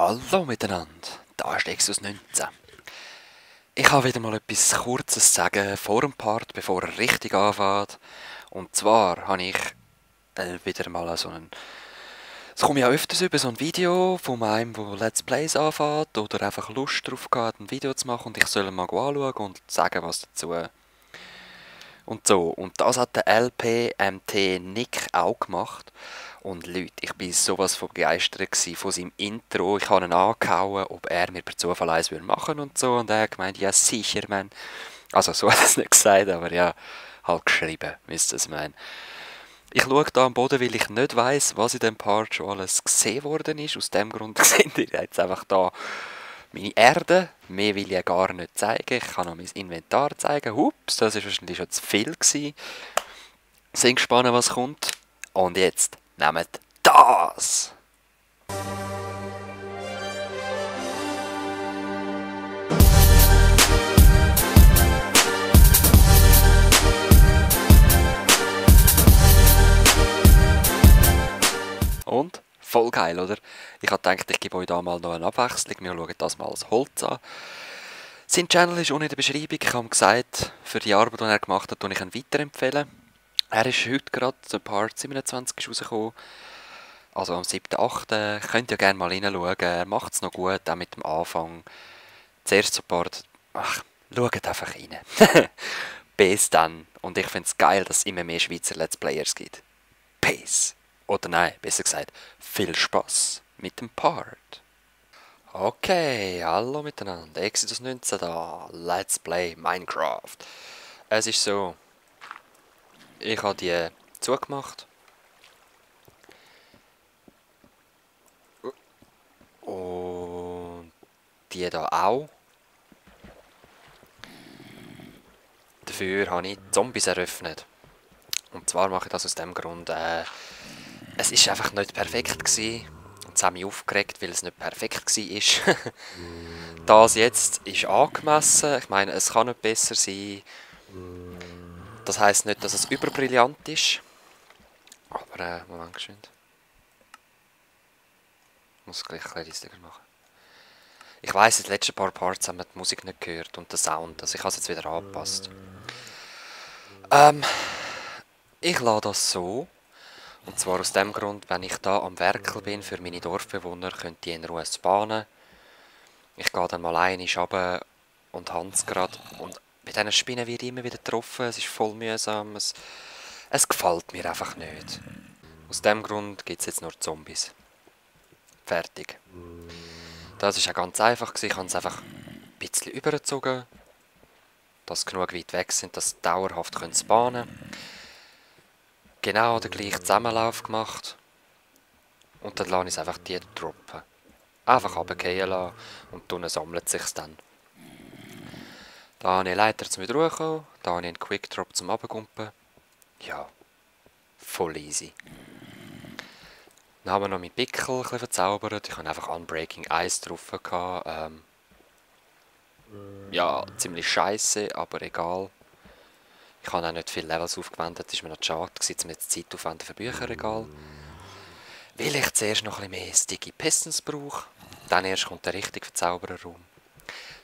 Hallo miteinander, da ist Exodus 19. Ich habe wieder mal etwas Kurzes zu sagen vor dem Part, bevor er richtig anfängt. Und zwar habe ich wieder mal so einen... Es kommt ja öfters über so ein Video von einem, der Let's Plays anfängt oder einfach Lust drauf hat, ein Video zu machen und ich soll ihn mal anschauen und sagen, was dazu... Und so. Und das hat der LPMT Nick auch gemacht. Und Leute, ich bin sowas von begeistert von seinem Intro. Ich habe ihn angehauen, ob er mir per Zufall eins machen würde und so. Und er hat gemeint, ja sicher, man. Also so hat er es nicht gesagt, aber ja, halt geschrieben, müsste es meinen. Ich schaue da am Boden, weil ich nicht weiss, was in dem Part schon alles gesehen worden ist. Aus dem Grund seht ihr jetzt einfach da meine Erde. Mehr will ich ja gar nicht zeigen. Ich kann noch mein Inventar zeigen. Hups, das war wahrscheinlich schon zu viel gewesen. Sind gespannt, was kommt. Und jetzt nehmt das! Und? Voll geil, oder? Ich habe gedacht, ich gebe euch da mal noch eine Abwechslung. Wir schauen das mal als Holz an. Sein Channel ist unten in der Beschreibung. Ich habe ihm gesagt, für die Arbeit, die er gemacht hat, ich ihn weiterempfehlen. Er ist heute gerade, der Part 27 ist rausgekommen. Also am 7.8. Könnt ihr gerne mal reinschauen. Er macht es noch gut, auch mit dem Anfang. Zuerst so ein paar... Ach, schaut einfach rein. Bis dann. Und ich finde es geil, dass es immer mehr Schweizer Let's Players gibt. Peace. Oder nein, besser gesagt, viel Spaß mit dem Part. Okay, hallo miteinander. Exodus 19 da. Let's Play Minecraft. Es ist so, ich habe die zugemacht. Und die da auch. Dafür habe ich Zombies eröffnet. Und zwar mache ich das aus dem Grund, es ist einfach nicht perfekt gewesen. Und es hat mich aufgeregt, weil es nicht perfekt war. Das jetzt ist angemessen. Ich meine, es kann nicht besser sein. Das heisst nicht, dass es überbrillant ist. Aber, Moment, geschwind. Ich muss gleich ein bisschen leiser machen. Ich weiss, in den letzten paar Parts haben wir die Musik nicht gehört und den Sound. Also ich habe es jetzt wieder angepasst. Ich lasse das so. Und zwar aus dem Grund, wenn ich da am Werkel bin für meine Dorfbewohner, könnt ihr in Ruhe spawnen. Ich gehe dann mal einmal runter und Hans gerade. Und bei diesen Spinnen werde ich immer wieder getroffen. Es ist voll mühsam. Es gefällt mir einfach nicht. Aus dem Grund gibt es jetzt nur Zombies. Fertig. Das war auch ganz einfach. Ich habe es einfach ein bisschen übergezogen. Dass sie genug weit weg sind, dass sie dauerhaft spawnen können. Genau den gleichen Zusammenlauf gemacht. Und dann lasse ich es einfach die droppen. Einfach runterfallen lassen und dann sammelt es sich dann. Da habe ich eine Leiter zum wieder hochkommen, da habe ich einen Quick Drop zum runtergumpen. Ja, voll easy. Dann haben wir noch meinen Pickel ein bisschen verzaubert. Ich habe einfach Unbreaking Ice drauf gehabt. Ja, ziemlich scheiße, aber egal. Ich habe auch nicht viele Levels aufgewendet, das war mir noch schade, um jetzt Zeit aufwenden für Bücherregal. Weil ich zuerst noch ein bisschen mehr Sticky Pistons brauche. Dann erst kommt der richtige Verzaubererraum.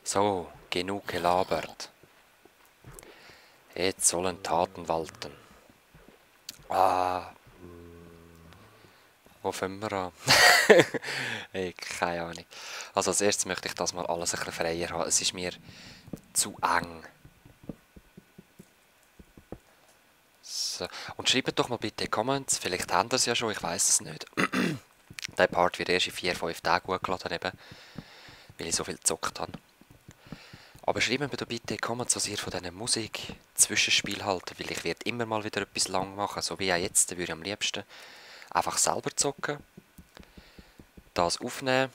So, genug gelabert. Jetzt sollen Taten walten. Wo fangen wir an? Hey, keine Ahnung. Also als erstes möchte ich das mal alles ein bisschen freier haben. Es ist mir zu eng. So. Und schreibt doch mal bitte Comments. Vielleicht habt ihr es ja schon, ich weiß es nicht. Der Part wird erst in 4-5 Tagen hochgeladen, eben, weil ich so viel gezockt habe. Aber schreibt mir doch bitte Comments, was ihr von dieser Musik Zwischenspiel haltet, weil ich werde immer mal wieder etwas lang machen, so wie auch jetzt, würde ich am liebsten einfach selber zocken, das aufnehmen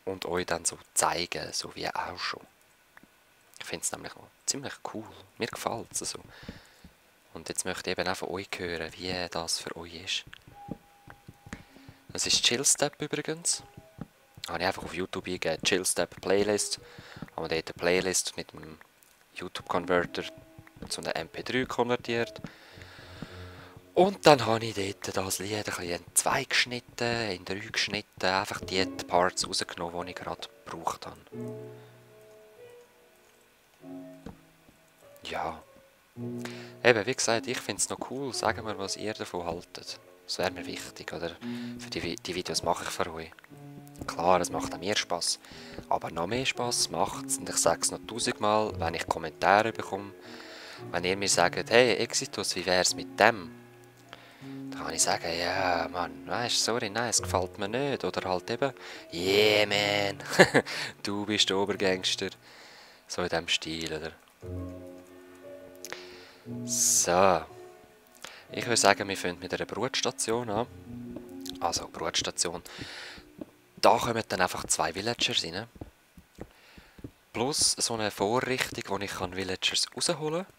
und euch dann so zeigen, so wie auch schon. Ich finde es nämlich auch ziemlich cool, mir gefällt es so. Und jetzt möchte ich eben auch von euch hören, wie das für euch ist. Das ist Chillstep übrigens. Habe ich einfach auf YouTube eingegeben, Chillstep Playlist. Haben wir dort eine Playlist mit einem YouTube-Converter zu einer MP3 konvertiert. Und dann habe ich dort das Lied ein bisschen in 2 geschnitten, in 3 geschnitten, einfach die Parts rausgenommen, die ich gerade gebraucht habe. Ja. Eben, wie gesagt, ich finde es noch cool. Sagen wir, was ihr davon haltet. Das wäre mir wichtig, oder? Für die Videos mache ich für euch. Klar, es macht auch mir Spass. Aber noch mehr Spass macht es, und ich sage es noch 1000-mal, wenn ich Kommentare bekomme, wenn ihr mir sagt, hey Exitus, wie wär's mit dem? Dann kann ich sagen, ja, Mann, weißt, sorry, nein, es gefällt mir nicht. Oder halt eben, yeah, man, du bist der Obergangster. So in diesem Stil, oder? So. Ich würde sagen, wir fangen mit einer Brutstation an. Also, Brutstation. Da kommen dann einfach 2 Villagers rein. Plus so eine Vorrichtung, wo ich Villagers rausholen kann.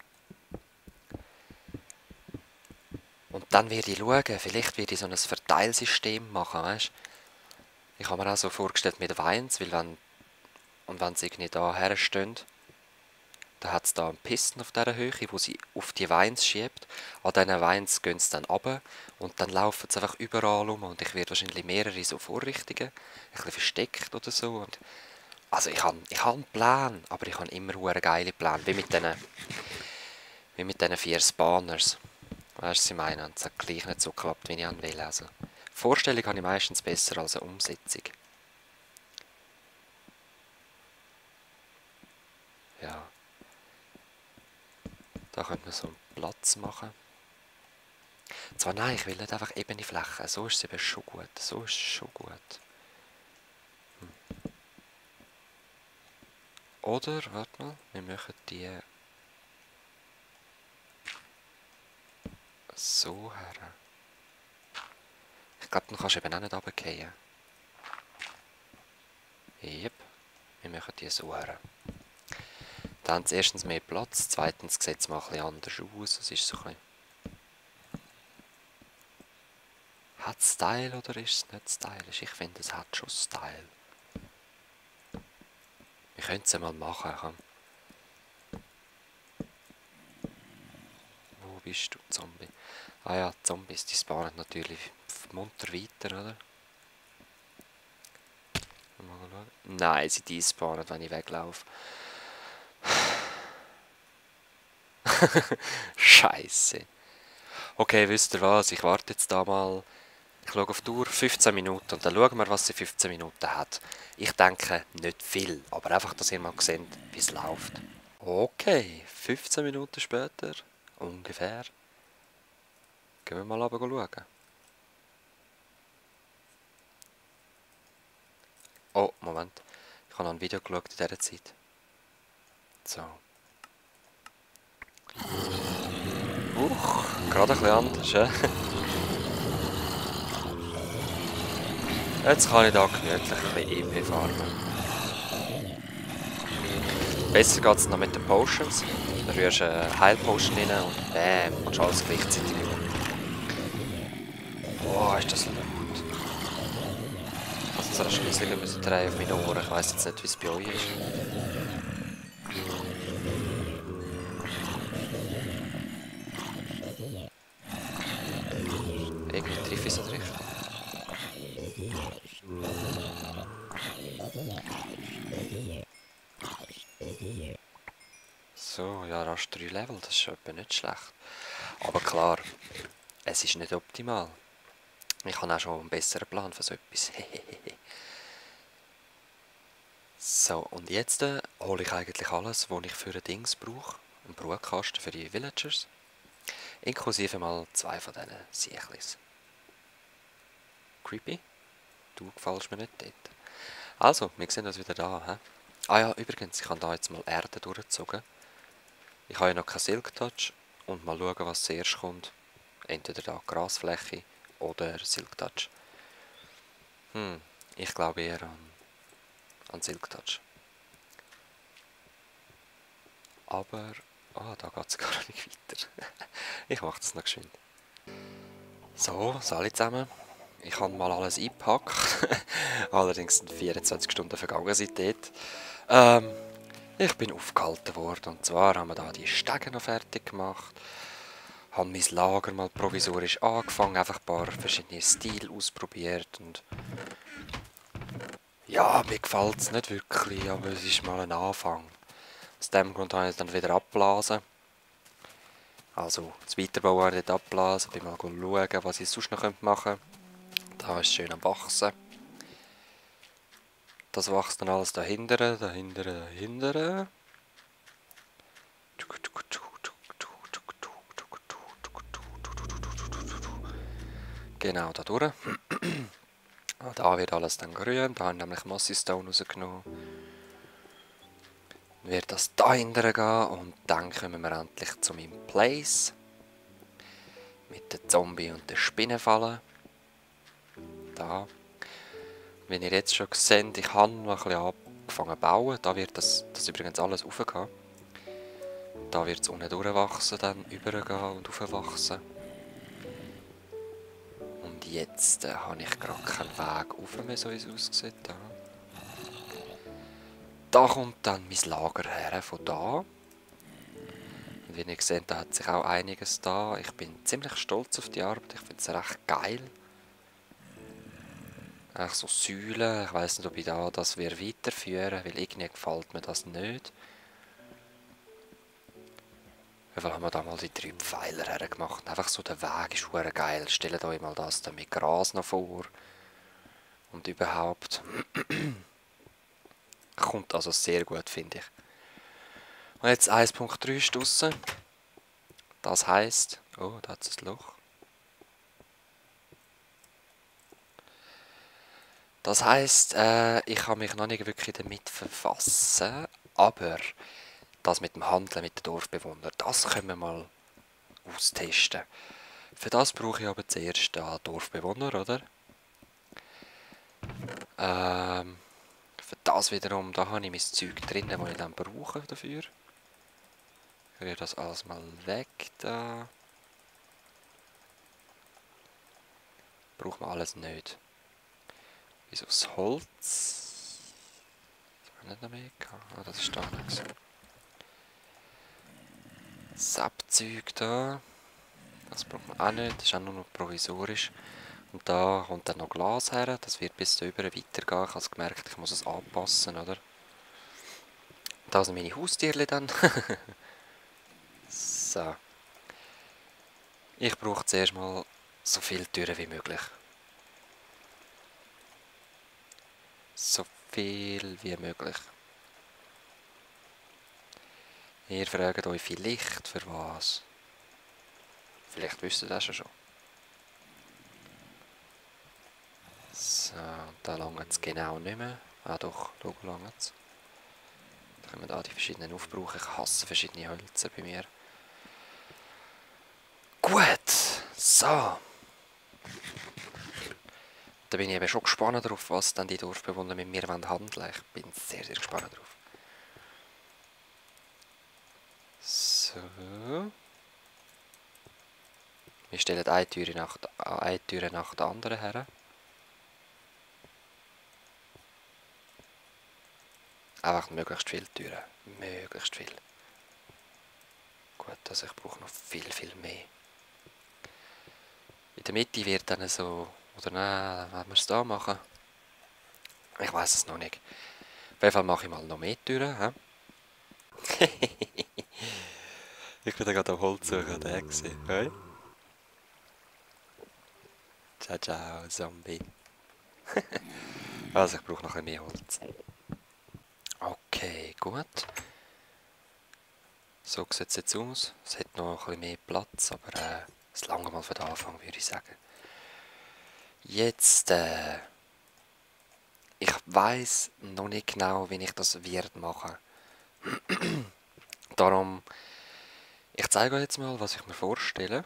Und dann werde ich schauen, vielleicht werde ich so ein Verteilsystem machen, weißt? Ich habe mir auch so vorgestellt mit Vines, weil wenn sie irgendwie da herstehen, dann hat es da einen Pisten auf dieser Höhe, wo sie auf die Vines schiebt. An diesen Vines gehen sie dann runter und dann laufen sie einfach überall um und ich werde wahrscheinlich mehrere so Vorrichtungen, ein bisschen versteckt oder so. Und also ich habe einen Plan, aber ich habe immer einen geilen Plan, wie mit diesen 4 Spawners. Weißt du, was ich meine? Und es hat gleich nicht so geklappt, wie ich will. Also, Vorstellung habe ich meistens besser als eine Umsetzung. Ja. Da könnte man so einen Platz machen. Zwar nein, ich will nicht einfach ebene Flächen. So ist es eben schon gut. So ist es schon gut. Oder, warte mal, wir machen die so her. Ich glaube, dann kannst du eben auch nicht runterfallen. Jep, wir machen die so her. Dann haben sie erstens mehr Platz, zweitens sieht es mal ein bisschen anders aus. Es ist so ein bisschen... Hat es Style oder ist es nicht stylisch? Ich finde, es hat schon Style. Wir können es ja mal machen. Komm. Wo bist du, Zombie? Ah ja, Zombies, die spawnen natürlich munter weiter, oder? Mal schauen. Nein, sie despawnen, wenn ich weglaufe. Scheiße. Okay, wisst ihr was? Ich warte jetzt da mal. Ich schaue auf die Uhr, 15 Minuten. Und dann schauen wir, was sie 15 Minuten hat. Ich denke, nicht viel. Aber einfach, dass ihr mal seht, wie es läuft. Okay, 15 Minuten später, ungefähr. Gehen wir mal runter schauen. Oh, Moment. Ich habe noch ein Video geschaut in dieser Zeit. So. Gerade ein bisschen anders, ja? Jetzt kann ich da gemütlich ein bisschen EP farmen. Besser geht es noch mit den Potions. Da rührst du eine Heilpotion rein und bam, kannst alles gleichzeitig machen. Boah, ist das laut. Also so eine Schlüssel müssen drehen auf meine Ohren. Ich weiss jetzt nicht, wie es bei euch ist. Irgendwie treffe ich es nicht richtig. So, ja, rasch 3 Level, das ist etwa nicht schlecht. Aber klar, es ist nicht optimal. Ich habe auch schon einen besseren Plan für so etwas. So, und jetzt hole ich eigentlich alles, was ich für ein Dings brauche. Einen Brutkasten für die Villagers. Inklusive mal 2 von diesen Siechlis. Creepy? Du gefällst mir nicht dort. Also, wir sehen uns wieder da. He? Ah ja, übrigens, ich habe da jetzt mal Erde durchgezogen. Ich habe ja noch keinen Silk Touch. Und mal schauen, was zuerst kommt. Entweder da Grasfläche oder Silk Touch. Ich glaube eher an Silk Touch. Aber... Ah, da geht es gar nicht weiter. Ich mache das noch geschwind. So, alle zusammen. Ich habe mal alles eingepackt. Allerdings sind 24 Stunden vergangen seitdem. Ich bin aufgehalten worden. Und zwar haben wir da die Stege noch fertig gemacht. habe mein Lager mal provisorisch angefangen, einfach ein paar verschiedene Stile ausprobiert und ja, mir gefällt es nicht wirklich, aber es ist mal ein Anfang. Aus dem Grund habe ich es dann wieder abblasen. Also das Weiterbauen habe ich nicht abblasen, bin mal schauen, was ich sonst noch machen könnte. Da ist es schön am Wachsen. Das wächst dann alles dahinter, dahinter, dahinter. Genau, da durch. Da wird alles dann grün, da habe ich nämlich Mossy Stone rausgenommen. Dann wird das da hinten gehen und dann kommen wir endlich zu meinem Place. Mit den Zombie und den Spinnenfallen. Da. Wie ihr jetzt schon seht, ich habe noch ein bisschen angefangen zu bauen. Da wird das übrigens alles raufgehen. Da wird es unten durchwachsen, dann übergehen und aufwachsen. Und jetzt habe ich gerade keinen Weg rauf mehr, so wie es aussieht. Da kommt dann mein Lager her, von da. Und wie ihr seht, da hat sich auch einiges da. Ich bin ziemlich stolz auf die Arbeit, ich finde es recht geil. Eigentlich so Säulen, ich weiss nicht, ob ich das weiterführen, weil irgendwie gefällt mir das nicht. Wie haben wir da mal die 3 Pfeiler hergemacht? Einfach so der Weg ist verdammt geil. Stellt euch mal das da mit Gras noch vor. Und überhaupt. Kommt also sehr gut, finde ich. Und jetzt 1.3 ist draussen. Das heisst... Oh, da hat es ein Loch. Das heisst, ich kann mich noch nicht wirklich damit verfassen. Aber das mit dem Handeln mit den Dorfbewohnern, das können wir mal austesten. Für das brauche ich aber zuerst einen Dorfbewohner, oder? Für das wiederum, da habe ich mein Zeug drin, das ich dann brauche dafür. Ich rühre das alles mal weg da. Braucht man alles nicht. Wieso das Holz? Das haben wir nicht noch mehr gehabt. Ah, das ist da noch. Das Abzeug da. Das braucht man auch nicht, das ist auch nur noch provisorisch. Und da kommt dann noch Glas her, das wird bis darüber weitergehen. Ich habe es gemerkt, ich muss es anpassen, oder? Da sind meine Haustierchen dann. So. Ich brauche zuerst mal so viele Türen wie möglich. So viel wie möglich. Ihr fragt euch vielleicht, für was. Vielleicht wisst ihr das schon. So, da langt es genau nicht mehr. Ah doch, schau, langt es. Da können wir da die verschiedenen aufbrauchen. Ich hasse verschiedene Hölzer bei mir. Gut, so. Da bin ich eben schon gespannt darauf, was dann die Dorfbewohner mit mir handeln wollen. Ich bin sehr, sehr gespannt darauf. So. Wir stellen eine Tür nach der anderen her. Einfach möglichst viele Türen. Möglichst viel. Gut, also ich brauche noch viel, viel mehr. In der Mitte wird dann so... Oder nein, werden wir es da machen? Ich weiß es noch nicht. Auf jeden Fall mache ich mal noch mehr Türen. Ich bin da gerade am Holz suchen, der gesehen. Hey? Ciao, ciao, Zombie. Also ich brauche noch ein bisschen mehr Holz. Okay, gut. So sieht es jetzt aus. Es hat noch ein bisschen mehr Platz, aber es lange mal für den Anfang, würde ich sagen. Jetzt, ich weiß noch nicht genau, wie ich das werde machen. Darum, ich zeige euch jetzt mal, was ich mir vorstelle.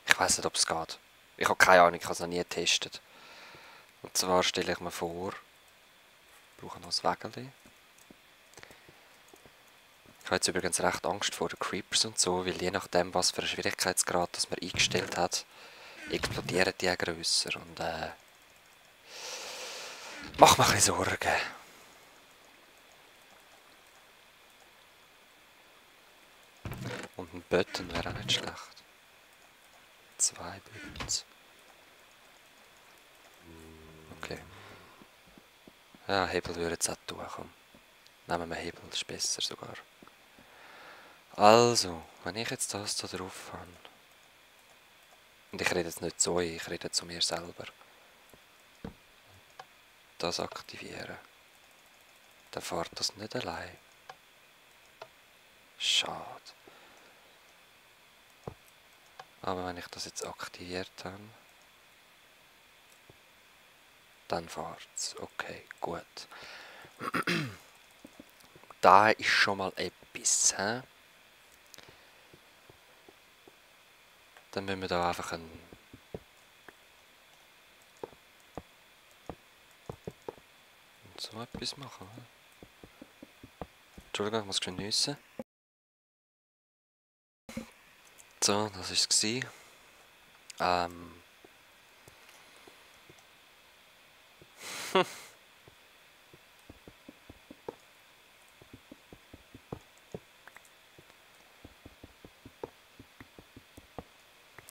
Ich weiß nicht, ob es geht. Ich habe keine Ahnung, ich habe es noch nie getestet. Und zwar stelle ich mir vor, ich brauche noch ein Wägelchen. Ich habe jetzt übrigens recht Angst vor den Creepers und so, weil je nachdem, was für einen Schwierigkeitsgrad das man eingestellt hat, explodieren die grösser. Und Mach mir ein bisschen Sorgen. Und ein Button wäre auch nicht schlecht. 2 Buttons. Okay. Ja, Hebel würde jetzt auch tun. Komm. Nehmen wir Hebel, das ist besser sogar. Also, wenn ich jetzt das da drauf habe. Und ich rede jetzt nicht zu euch, ich rede zu mir selber. Das aktivieren. Dann fährt das nicht allein. Schade. Aber wenn ich das jetzt aktiviert habe, dann fährt es. Okay, gut. Da ist schon mal etwas. He? Dann müssen wir da einfach so etwas machen. Entschuldigung, ich muss schon nüssen. So, das war es.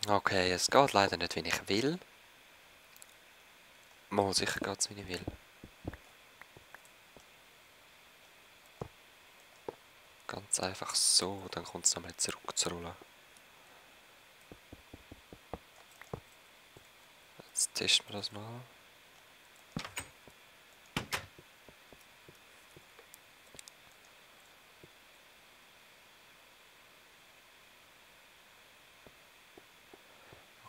Okay, es geht leider nicht, wie ich will. Mal sicher geht es, wie ich will. Ganz einfach so, dann kommt es nochmal zurückzurollen. Jetzt testen wir das mal.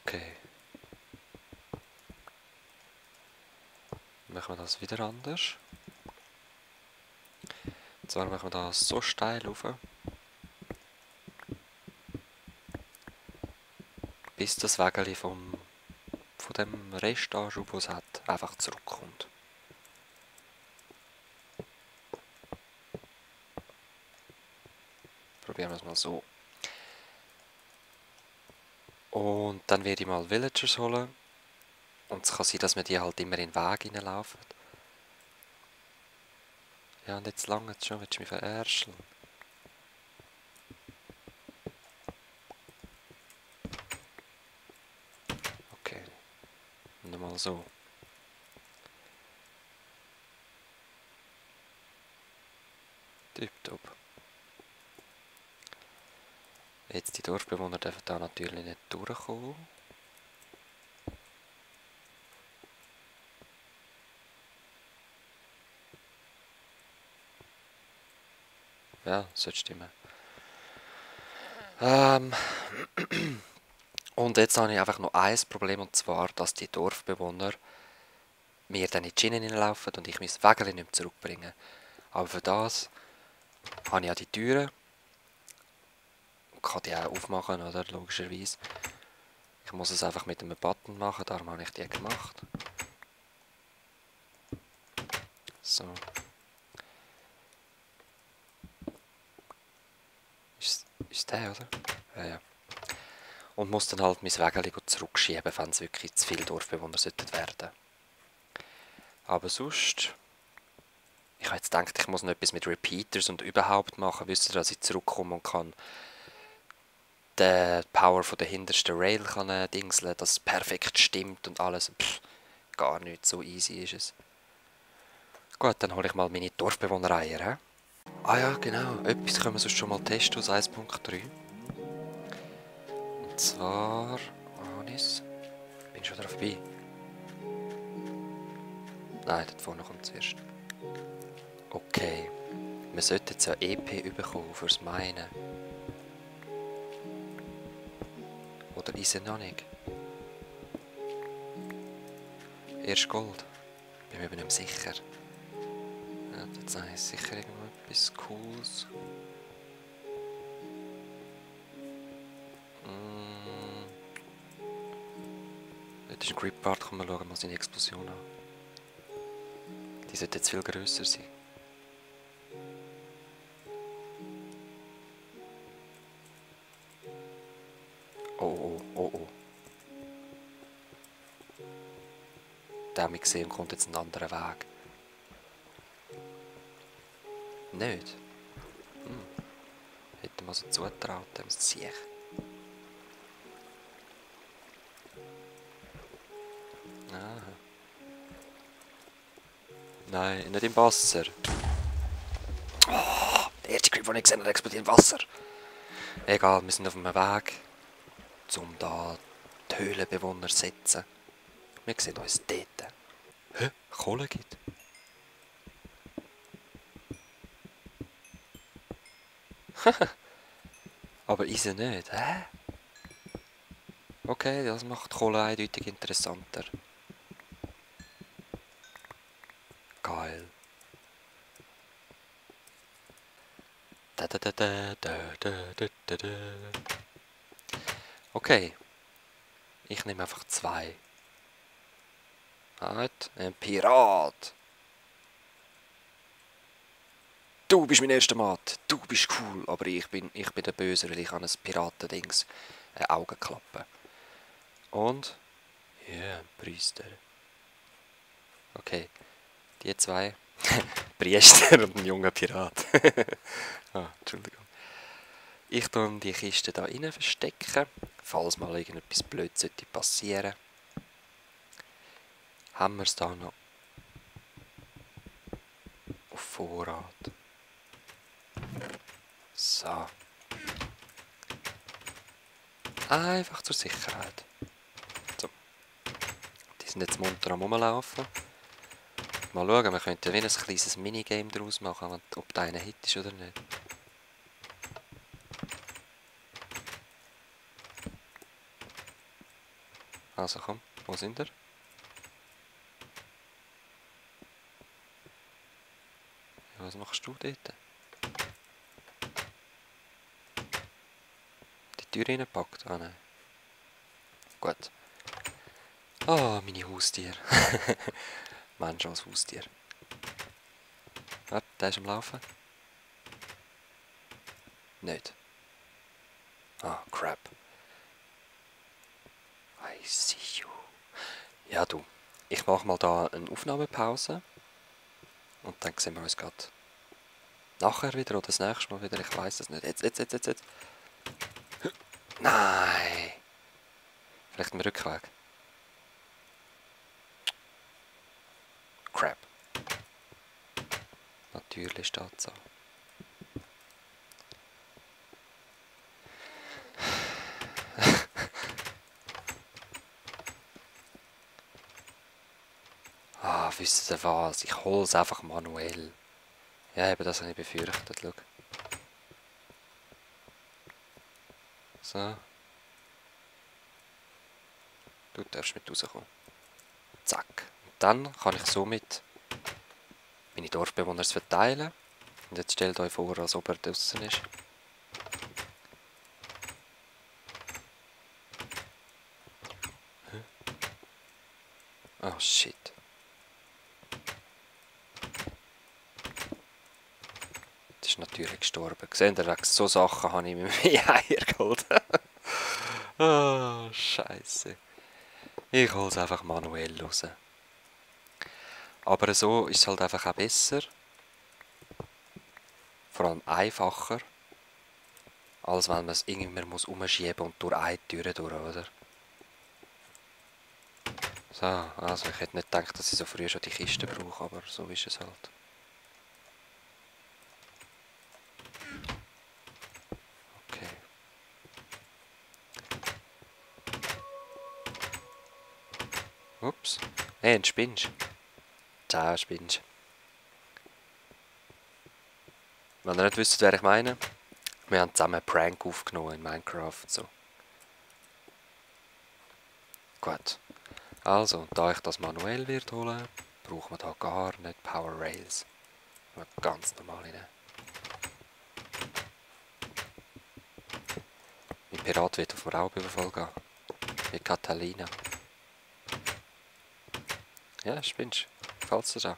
Okay. Machen wir das wieder anders. Und zwar machen wir das so steil rauf, bis das Wägeli von dem Restanschub, was es hat, einfach zurückkommt. Probieren wir es mal so. Und dann werde ich mal Villagers holen. Und es kann sein, dass wir die halt immer in den Weg hineinlaufen. Ja, und jetzt lange schon, willst du mich verärscheln? Okay, nochmal so. Tipptopp. Jetzt die Dorfbewohner dürfen da natürlich nicht durchkommen. Ja, sollte stimmen. Und jetzt habe ich einfach noch ein Problem, und zwar, dass die Dorfbewohner mir dann in die Schienen hineinlaufen und ich mein Wägeli nicht mehr zurückbringen. Aber für das habe ich ja die Türen und kann die auch aufmachen, oder? Logischerweise. Ich muss es einfach mit einem Button machen, darum habe ich die gemacht. So. Ist der, oder? Ja, ja. Und muss dann halt mein Wägeli zurückschieben, wenn es wirklich zu viele Dorfbewohner sollten werden. Aber sonst... Ich habe jetzt gedacht, ich muss noch etwas mit Repeaters und überhaupt machen, wissen, dass ich zurückkomme und kann den Power von der hintersten Rail kann dingseln, dass es perfekt stimmt und alles. Pff, gar nicht, so easy ist es. Gut, dann hole ich mal meine Dorfbewohner-Eier. He? Ah ja, genau, etwas können wir sonst schon mal testen aus 1.3. Und zwar... Anis... Bin schon drauf vorbei. Nein, dort vorne kommt zuerst. Okay. Wir sollten jetzt ja EP bekommen fürs Meinen. Oder ist er noch nicht? Erst Gold. Bin mir aber nicht mehr sicher. Ja, jetzt habe ich sicher irgendwo etwas Cooles. Dort ist ein Grip-Part, kann man schauen, mal seine Explosion an. Die sollte jetzt viel grösser sein. Oh, oh, oh, oh. der mich gesehen und kommt jetzt einen anderen Weg. Nicht? Hätte man so zutraut, dem Sieg. Aha. Nein, nicht im Wasser. Oh, der erste Grip, den ich gesehen habe, explodiert im Wasser. Egal, wir sind auf einem Weg, um da die Höhlenbewohner zu setzen. Wir sehen uns dort. Hä? Kohle gibt? Aber Eisen nicht, hä? Okay, das macht Kohle eindeutig interessanter. Geil. Okay. Ich nehme einfach 2. Halt, ein Pirat. Du bist mein erster Mat. Du bist cool, aber ich bin der Böse, weil ich habe ein Piratendings. Augenklappe. Und? Ja, yeah, Priester. Okay. Die 2. Priester und ein junger Pirat. Entschuldigung. Ich tue die Kiste da rein verstecken, falls mal irgendetwas blöd sollte passieren. Haben wir es da noch auf Vorrat. So. Einfach zur Sicherheit. So. Die sind jetzt munter am Rumlaufen. Mal schauen, wir könnten wie ein kleines Minigame daraus machen, ob der eine Hit ist oder nicht. Also komm, wo sind wir? Was machst du dort? Die Tür reingepackt? Ah nein. Gut. Ah, meine Haustiere. Mensch als Haustier. Warte, der ist am Laufen. Nicht. Ah, crap. I see you. Ja du, ich mache mal da eine Aufnahmepause. Und dann sehen wir uns gerade nachher wieder oder das nächste Mal wieder. Ich weiß es nicht. Jetzt. Nein. Vielleicht im Rückweg. Crap. Natürlich steht es so. Wisst ihr was? Ich hole es einfach manuell. Ja, eben das habe ich befürchtet. Schau. So. Du darfst mit rauskommen. Zack. Und dann kann ich somit meine Dorfbewohner verteilen. Und jetzt stellt euch vor, als ob er draußen ist. Oh shit. Das ist natürlich gestorben. Seht ihr, wegen so Sachen habe ich mir mehr Eier geholt. Oh, Scheiße. Ich hole es einfach manuell raus. Aber so ist es halt einfach auch besser. Vor allem einfacher. Als wenn man es irgendwie umschieben muss und durch eine Tür durch, oder? So, also ich hätte nicht gedacht, dass ich so früh schon die Kiste brauche, aber so ist es halt. Okay. Ups. Hey, ein Spinch. Ciao, Spinch. Wenn ihr nicht wisst, wer ich meine, wir haben zusammen einen Prank aufgenommen in Minecraft. So. Gut. Also, da ich das manuell wird holen, brauchen wir da gar nicht Power Rails. Ganz normal rein. Mein Pirat wird auf den Raubüberfall gehen. Wie Catalina. Ja, spinnst. Gefällt's dir da?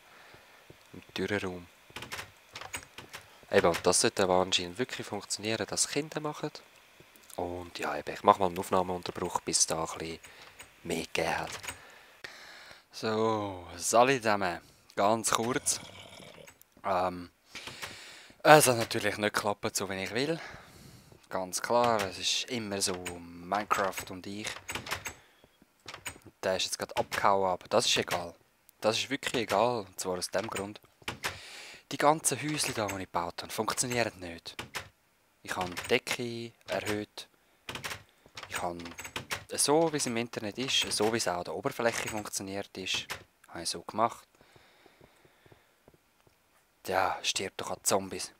Im Türenraum. Eben, und das sollte aber anscheinend wirklich funktionieren, dass Kinder machen. Und ja, eben, ich mache mal einen Aufnahmeunterbruch, bis da ein bisschen mehr gegeben hat. So, Sali zusammen. Ganz kurz. Es hat natürlich nicht geklappt, so wie ich will. Ganz klar, es ist immer so Minecraft und ich. Der ist jetzt gerade abgehauen, aber das ist egal. Das ist wirklich egal, und zwar aus dem Grund. Die ganzen Häuschen da, die ich gebaut habe, funktionieren nicht. Ich habe die Decke erhöht. Ich habe so, wie es im Internet ist, so wie es auch an der Oberfläche funktioniert ist, habe ich so gemacht. Ja, stirbt doch an Zombies.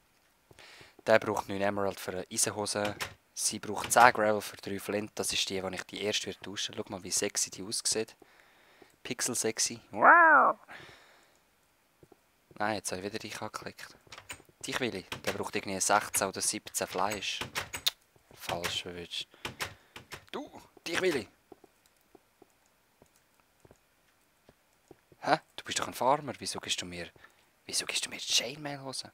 Der braucht 9 Emerald für eine Eisenhose. Sie braucht 10 Gravel für 3 Flint. Das ist die, die ich die erste wird tauschen. Schau mal, wie sexy die aussieht. Pixel sexy. Wow! Nein, jetzt habe ich wieder dich angeklickt. Dich will ich. Der braucht irgendwie 16 oder 17 Fleisch. Falsch verwünscht. Du, dich will ich. Hä? Du bist doch ein Farmer. Wieso gibst du mir die Chainmail-Hose?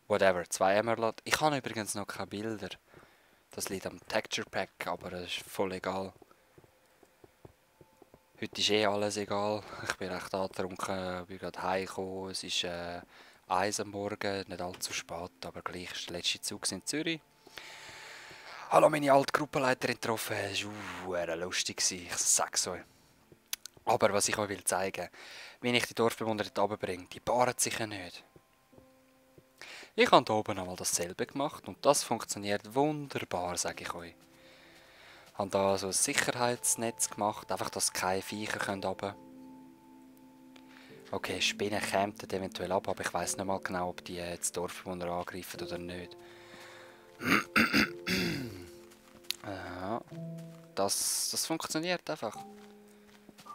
Whatever, 2 Emerald. Ich habe übrigens noch keine Bilder. Das liegt am Texture Pack, aber das ist voll egal. Heute ist eh alles egal. Ich bin recht angetrunken, bin gerade heimgekommen. Es ist 1 am Morgen, nicht allzu spät, aber gleich ist der letzte Zug in Zürich. Hallo, meine alte Gruppenleiterin getroffen. Es war lustig, ich sag's euch. Aber was ich euch will zeigen, wenn ich die Dorfbewohner dort runterbringe, die paaren sich ja nicht. Ich habe hier oben einmal dasselbe gemacht und das funktioniert wunderbar, sage ich euch. Ich habe hier so ein Sicherheitsnetz gemacht, einfach, dass keine Viecher runter können. Okay, Spinnen kämen eventuell ab, aber ich weiss nicht mal genau, ob die jetzt Dorfbewohner angreifen oder nicht. Ja, das funktioniert einfach.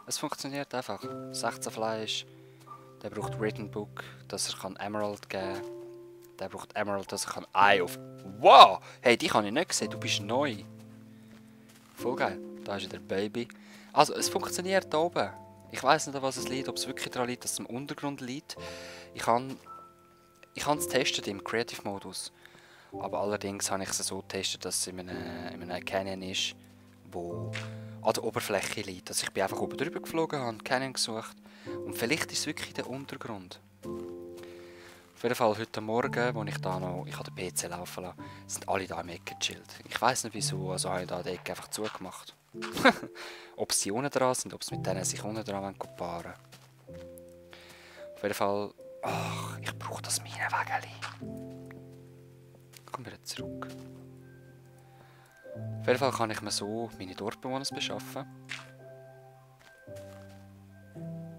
Es funktioniert einfach. 16 Fleisch. Der braucht Written Book, dass er Emerald geben kann. Der braucht Emerald, dass er Eye of... Wow! Hey, die habe ich nicht gesehen. Du bist neu. Voll geil. Da ist wieder Baby. Also, es funktioniert da oben. Ich weiss nicht, an was es liegt. Ob es wirklich daran liegt, dass es im Untergrund liegt. Ich habe es getestet im Creative-Modus. Aber allerdings habe ich es so getestet, dass es in einem Canyon ist, wo an der Oberfläche liegt. Also ich bin einfach oben drüber geflogen, habe einen Canyon gesucht. Und vielleicht ist es wirklich der Untergrund. Auf jeden Fall heute Morgen, als ich da noch, ich habe den PC laufen lassen, sind alle da im Ecke gechillt. Ich weiss nicht wieso, also habe ich da die Ecke einfach zugemacht. Ob sie unten dran sind, ob sie mit denen sich unten dran paaren. Auf jeden Fall, ach, ich brauche das Minenwägeli. Komm wieder zurück. Auf jeden Fall kann ich mir so meine Dorfbewohner beschaffen.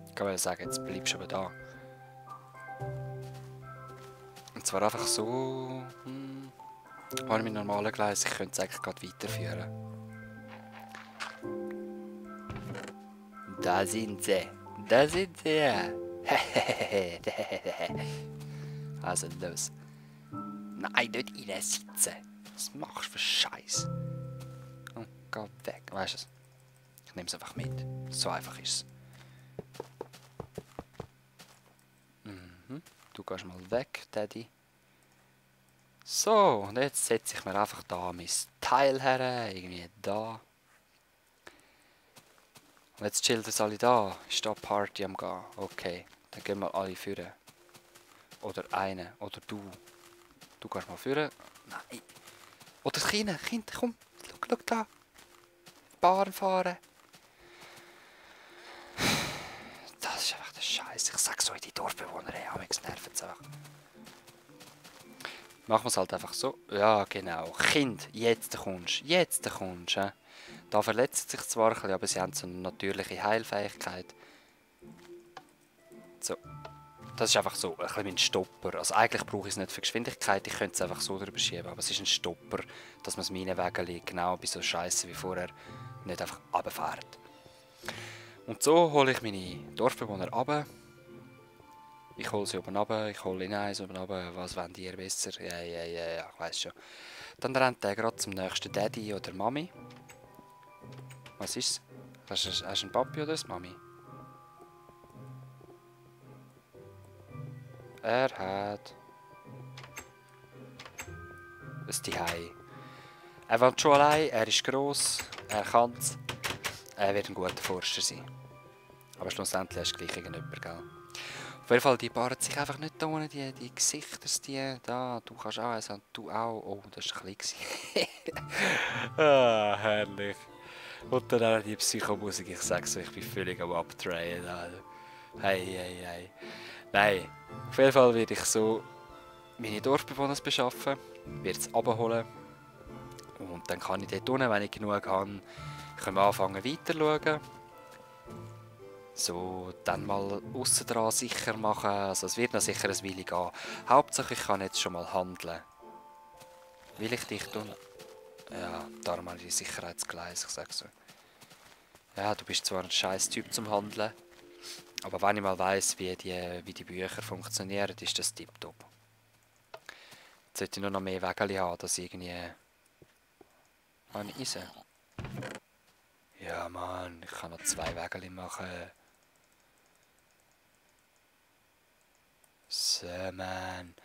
Ich kann sagen, jetzt bleibst du aber da. Und zwar einfach so... habe ich mit normalen Gleis, ich könnte es eigentlich gerade weiterführen. Da sind sie. Da sind sie. Also los. Nein, nicht reinsitzen. Was machst du für Scheiß? Oh, geh weg. Weißt du es? Ich nehme es einfach mit. So einfach ist es. Du gehst mal weg, Daddy. So, und jetzt setze ich mir einfach da mein Teil her. Irgendwie da. Und jetzt chillen es alle da. Ist da Party am Gehen? Okay, dann gehen wir alle führen. Oder eine. Oder du. Du gehst mal führen. Nein. Oder das Kind, komm. Schau da. Bahn fahren. Das ist einfach der Scheiß. Ich sag's euch, die Dorfbewohner haben mich nerven es einfach. Machen wir es halt einfach so. Ja, genau. Kind, jetzt kommst du. Jetzt kommst du. Da verletzt sich zwar ein bisschen, aber sie haben so eine natürliche Heilfähigkeit. So. Das ist einfach so ein bisschen mein Stopper. Also eigentlich brauche ich es nicht für Geschwindigkeit, ich könnte es einfach so drüber schieben, aber es ist ein Stopper, dass man das Minenwägeli genau bei so Scheiße wie vorher nicht einfach runterfährt. Und so hole ich meine Dorfbewohner runter. Ich hole sie oben runter, ich hole ihn eins oben runter. Was wollt ihr besser? Ja, ich weiss schon. Dann rennt er gerade zum nächsten Daddy oder Mami. Was ist es? Hast du einen Papi oder eine Mami? Er hat ein Zuhause. Er wohnt schon allein, er ist gross, er kann es. Er wird ein guter Forscher sein. Aber schlussendlich hast du gleich irgendjemand, gell? Auf jeden Fall, die paaren sich einfach nicht da unten, die Gesichter, die da, du kannst auch eins und du auch. Oh, das war ein bisschen. Ah, herrlich. Und dann auch die Psychomusik, ich sag's euch, ich bin völlig am Abtrainen. Also. Hey, hey, hey. Nein, auf jeden Fall werde ich so meine Dorfbewohner beschaffen, werde es abholen und dann kann ich dort unten, wenn ich genug habe, können wir anfangen weiter schauen. So, dann mal aussen dran sicher machen, also es wird noch sicher ein Weile gehen. Hauptsache ich kann jetzt schon mal handeln. Will ich dich tun? Ja, darum habe ich die Sicherheitsgleis, ich sag's so. Ja, du bist zwar ein scheiß Typ zum Handeln, aber wenn ich mal weiss, wie die Bücher funktionieren, ist das tipptopp. Jetzt sollte ich nur noch mehr Wägeli haben, dass ich irgendwie... Habe ich Eisen? Ja, Mann, ich kann noch 2 Wägeli machen. So, Mann.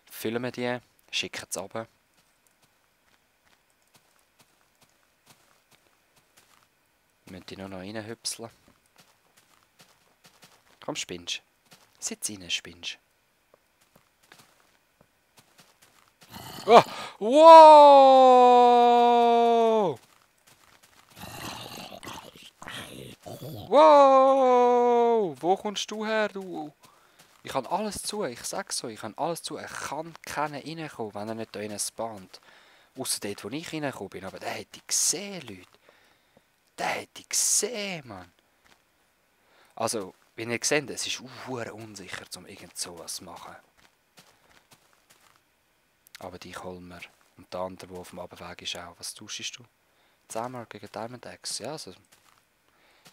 Füllen wir die, schicken es runter. Müssen die nur noch reinhüpseln. Komm, Spinsch. Sitz rein, Spinsch. Oh! Wow! Wow! Wo kommst du her, du? Ich habe alles zu, ich sag's so, ich habe alles zu. Er kann keiner reinkommen, wenn er nicht da rein spawnt. Ausser dort, wo ich reingekommen bin. Aber der hätte ich gesehen, Leute. Der hätte ich gesehen, Mann. Also, wie ihr seht, es ist unsicher, um irgend sowas zu machen. Aber die holen wir. Und der andere, der auf dem Abweg ist, auch. Was tauschst du? 10-mal gegen Diamond Axe. Ja, also.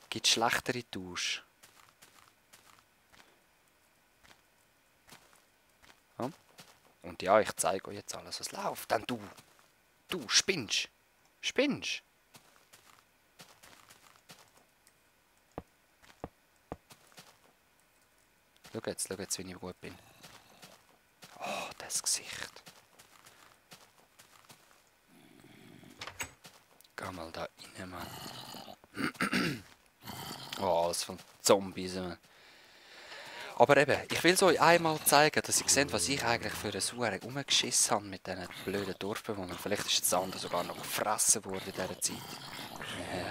Gibt schlechtere Tausch. Ja? Und ja, ich zeige euch jetzt alles, was läuft. Dann du. Du, spinnst. Spinnst. Schau jetzt, wie ich gut bin. Oh, das Gesicht. Geh mal da rein, Mann. Oh, alles von Zombies, Mann. Aber eben, ich will es euch einmal zeigen, dass ihr seht, was ich eigentlich für eine Sauerei rumgeschissen habe mit diesen blöden Dorfbewohnern. Vielleicht ist jetzt der andere sogar noch gefressen worden in dieser Zeit.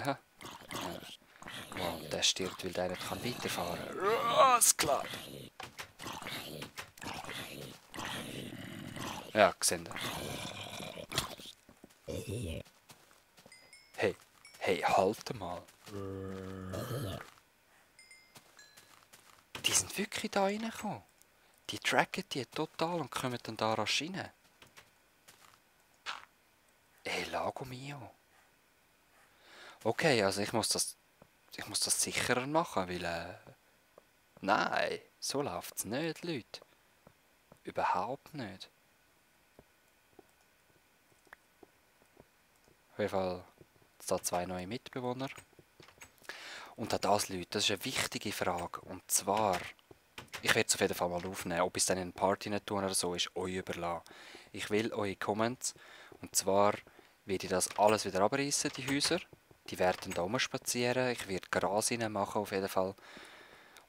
Ja. Wow, der stirbt, weil der nicht weiterfahren kann. Ist klar. Ja, seht ihr. Hey, hey, halt mal. Die sind wirklich da reingekommen. Die tracken die total und kommen dann da rasch rein. Ey, Lago mio. Okay, also ich muss das sicherer machen, weil nein, so läuft's nicht, Leute. Überhaupt nicht. Auf jeden Fall jetzt da 2 neue Mitbewohner. Und auch das, Leute, das ist eine wichtige Frage. Und zwar, ich werde es auf jeden Fall mal aufnehmen. Ob ich es dann in eine Party nicht tun oder so, ist euch überlassen. Ich will eure Comments. Und zwar werde ich das alles wieder abreißen, die Häuser. Die werden da rumspazieren. Ich werde Gras rein machen, auf jeden Fall.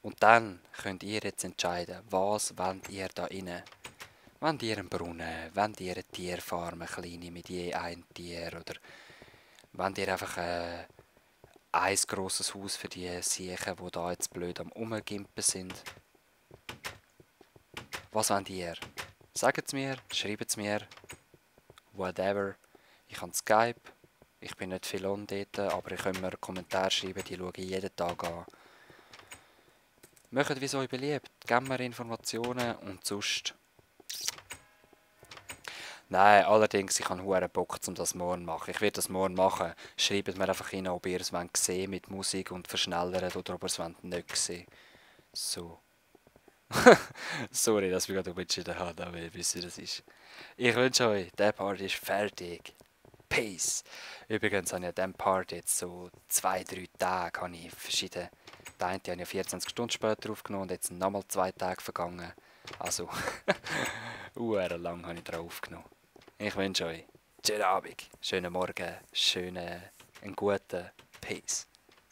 Und dann könnt ihr jetzt entscheiden, was wollt ihr da rein? Wollt ihr einen Brunnen? Wollt ihr eine Tierfarm, eine kleine, mit je ein Tier? Oder wollt ihr einfach ein grosses Haus für die Siechen, die da jetzt blöd am Rumgimpen sind? Was wollt ihr? Sagt es mir, schreibt es mir, whatever. Ich habe Skype, ich bin nicht viel on dort, aber ihr könnt mir einen Kommentar schreiben, die schaue ich jeden Tag an. Macht, wie es euch beliebt, gebt mir Informationen und sonst... Nein, allerdings, ich habe hure Bock, um das morgen zu machen. Ich werde das morgen machen. Schreibt mir einfach hin, ob ihr es sehen mit Musik und verschnellert oder ob ihr es nicht sehen. So. Sorry, dass wir gerade umgeschnitten haben, aber ihr wisst, wie das ist. Ich wünsche euch, der Part ist fertig. Peace. Übrigens habe ich an diesem Part jetzt so 2-3 Tage habe ich verschiedene... Der eine habe ich 24 Stunden später aufgenommen und jetzt nochmal 2 Tage vergangen. Also, lang habe ich drauf aufgenommen. Ich wünsche euch schönen Abend, schönen Morgen, einen guten Peace.